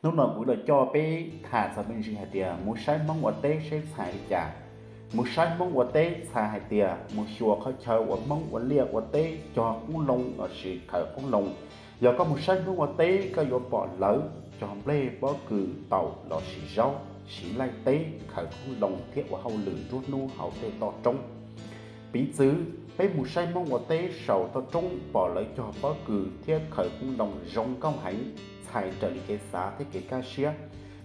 Hnub no kuv los coj peb tham txog me ntsis hais tias mus saib Hmoob ua teb seb txhais li cas. Mus saib Hmoob ua teb txhais hais tias mus xyuas qhov chaw uas Hmoob ua liaj ua teb cog qoob loo lossis khaws qoob loo. Yog koj mus saib Hmoob ua teb koj yuav pom lawv cog nplej, pob kws, taum lossis zaub, siv laij teb, khaws qoob loo thiab ua hauj lwm nruab hnub hauv tej toj roob. Piv txwv peb mus saib Hmoob ua teb saum toj roob pom lawv cog pob kws thiab khaws qoob loo zoo nkauj heev, txhais raws li kev xav thiab kev kaj siab.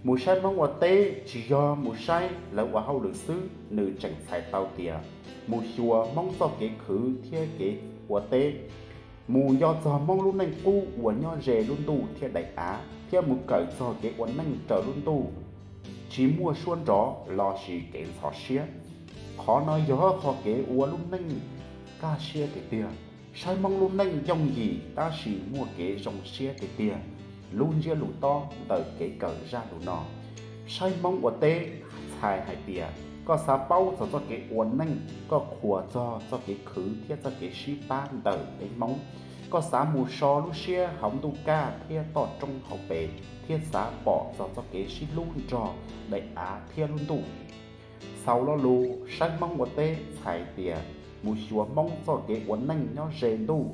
Mus saib Hmoob ua teb tsis yog mus saib lawv ua hauj lwm xwb, nws tseem txhais tau tias mus xyuas Hmoob txoj kev khwv thiab kev ua teb. Mus nco txog Hmoob lub neej qub uas nyob ze lub ntuj thiab daim av thiab mus kawm txog kev ua neej raws lub ntuj tsis muaj suab nrov lossis kev ntxhov siab. Qhov no yog qhov kev ua lub neej kaj siab tiag tiag. Saib Hmoob lub neej yooj yim tab sis muaj kev zoo siab tiag tiag, lub ntsiab lus tob ntawm kev kawm zaj lus no. Saib Hmoob ua teb txhais hais tias koj xav paub txog txoj kev ua neej, koj qhuas txog txoj kev khwv thiab txoj kev sib pab ntawm peb Hmoob. Koj xav mus so lub siab hauv ntuj kaj thiab toj roob hauv pes thiab xav pom txog txoj kev sib hlub nrog daim av thiab lub ntuj. Xaus lo lus saib Hmoob ua teb txhais tias mus xyuas Hmoob txoj kev ua neej nyob ze ntuj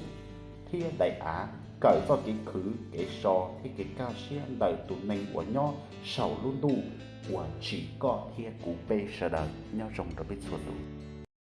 thiab daim av, kawm txoj kev khwv, kev so thiab kev kaj siab ntawm tus neeg uas nyob saum lub ntuj uas tsim koj thiab kuv peb sawv daws. Nyob zoo rau peb txhua tus.